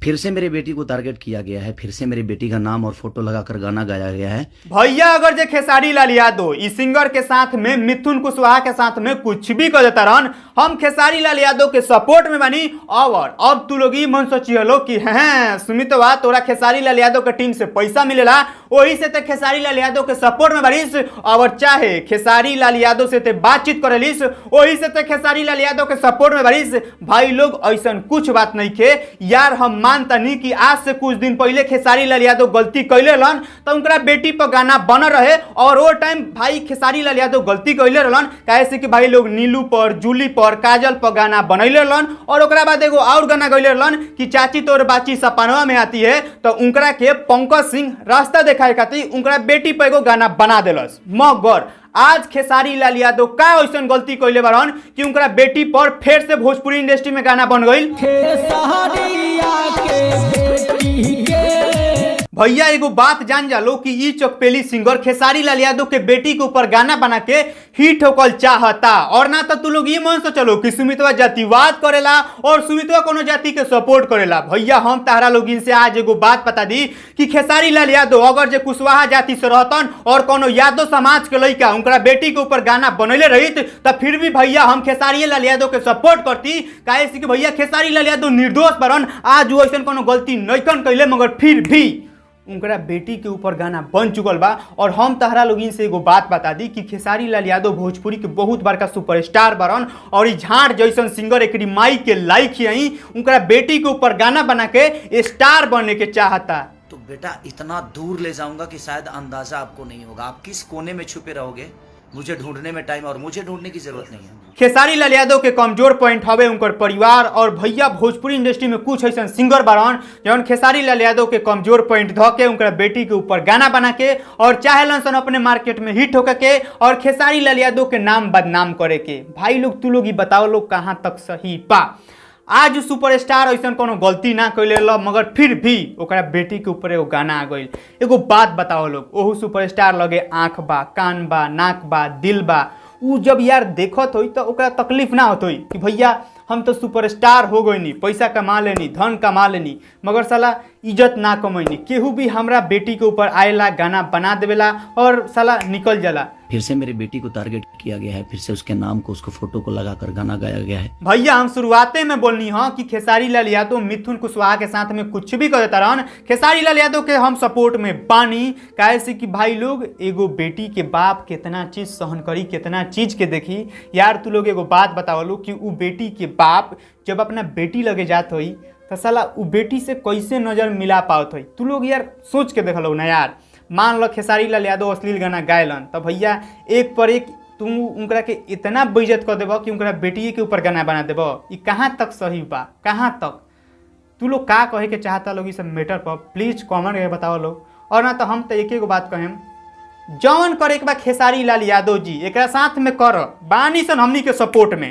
फिर से मेरी बेटी को टारगेट किया गया है, फिर से मेरी बेटी का नाम और फोटो लगाकर गाना गाया गया है। भैया अगर जे खेसारी लाल यादव इस सिंगर के साथ में मिथुन कुशवाहा के साथ में कुछ भी कर देता रहन, हम खेसारी लाल यादव के सपोर्ट में बानी। और अब तू लोग ई मन सोचियो कि हैं सुमितवा तोरा खेसारी लाल यादव के टीम से पैसा मिलेला, वही से ते खेसारी लाल यादव के सपोर्ट में बारिश, और चाहे खेसारी लाल यादव से ते बातचीत करेलिस, वही से ते खेसारी लाल यादव के सपोर्ट में बारिश। भाई लोग ऐसा कुछ बात नहीं खे यार, हम मानता नहीं कि आज से कुछ दिन पहले खेसारी लाल यादव गलती कैले रहन तो उनका बेटी पर गाना बन रहे, और वो टाइम भाई खेसारी लाल यादव गलती कैले रहन, काहे से कि भाई लोग नीलू पर, जूली पर, काजल पर गाना बनैले रहन, और ओकरा बाद एगो और गाना गैले रहन कि चाची तोर बाची सपनवा में आती है, तो उनकरा के पंकज सिंह रास्ता देखाए खातिर उनकरा बेटी पर एगो गाना बना देलस। मगर आज खेसारी लाल यादव का ऐसा गलती कैले बारन कि उनकरा बेटी पर फिर से भोजपुरी इंडस्ट्री में गाना बन गई। भैया एगो बात जान जालो कि ई चकपेली सिंगर खेसारी लाल यादव के बेटी के ऊपर गाना बना के हिट होकल चाहता, और ना तो तू लोग ये मन से चलो कि सुमितवा जातिवाद करेला और सुमितवा कोनो जाति के सपोर्ट करेला। भैया हम तारा लोग इनसे आज एगो बात बता दी कि खेसारी लाल यादव अगर जे कुशवाहा जाति से रहतन और कोनो यादव समाज के लइका उनकरा बेटी के ऊपर गाना बनैले रहित तो फिर भी भैया हम खेसारी लाल यादव के सपोर्ट करती, काहे से कि भैया खेसारी लाल यादव निर्दोष बरन, आज वो ऐसन कोनो गलती नइखन कैले, मगर फिर भी उनकरा बेटी के ऊपर गाना बन चुकल बा। और हम तहरा लोगिन से एगो बात बता दी कि खेसारी लाल यादव भोजपुरी के बहुत बड़का सुपरस्टार बरन, और ई झाड़ जैसन सिंगर एकरी माई के लाइक he उनकरा बेटी के ऊपर गाना बना के स्टार बने के चाहता। तो बेटा इतना दूर ले जाऊंगा कि शायद अंदाजा आपको नहीं होगा, आप किस कोने में छुपे रहोगे, मुझे ढूंढने में टाइम और मुझे ढूंढने की जरूरत नहीं है। खेसारी लाल यादव के कमजोर पॉइंट हवे उनकर परिवार, और भैया भोजपुरी इंडस्ट्री में कुछ ऐसा सिंगर बारन जौन खेसारी लाल यादव के कमजोर पॉइंट ध के उनकर बेटी के ऊपर गाना बना के और चाहेलन सन अपने मार्केट में हिट होके के और खेसारी लाल यादव के नाम बदनाम करे के। भाई लोग तू लोग ही बताओ लोग कहाँ तक सही बा। आज सुपरस्टार ऐसा कोनो गलती ना कैले ल, मगर फिर भी ओकरा बेटी के ऊपर एगो गाना आ गइल। एगो बात बताओ लोग, ओहू सुपरस्टार लगे आँख बा, कान बा, नाक बा, दिल बा, उ जब यार देखत होई तो ओकरा तकलीफ ना होत होई कि भैया हम तो सुपरस्टार हो गइनी, पैसा कमा लेनी, धन कमा लेनी, मगर साला इज्जत ना कमैनी, केहू भी हमरा बेटी के ऊपर आएला गाना बना देवेला और साला निकल जाला। फिर से मेरी बेटी को टारगेट किया गया है, फिर से उसके नाम को, उसको फोटो को लगाकर गाना गाया गया है। भैया हम शुरुआते में बोलनी हाँ कि खेसारी लाल यादव मिथुन कुशवाहा के साथ में कुछ भी कर देता रहन, खेसारी लाल यादव के हम सपोर्ट में बानी, काहे से कि भाई लोग एगो बेटी के बाप कितना चीज सहन करी, कितना चीज के देखी। यार तू लोग एगो बात बतावलो कि उ बेटी के बाप जब अपना बेटी लगे जात होई तो साला उ बेटी से कैसे नजर मिला पावत होई, तू लोग यार सोच के देखलो ना यार। मान लो खेसारी लाल यादव अश्लील गाना गायलन तो भैया एक पर एक तुम उनकरा के इतना बेइज्जत कर देबो कि उनकरा बेटिए के ऊपर गाना बना देबो, ई कहाँ तक सही बा, कहाँ तक? तू लोग का कहे के चाहता लोग इस मैटर पर प्लीज कमेंट करके बताओ लोग। और ना तो हम तो एक एगो बात कहेम, जौन करे के बा खेसारी लाल यादव जी एकरा साथ में कर बानी सन हमनी के सपोर्ट में।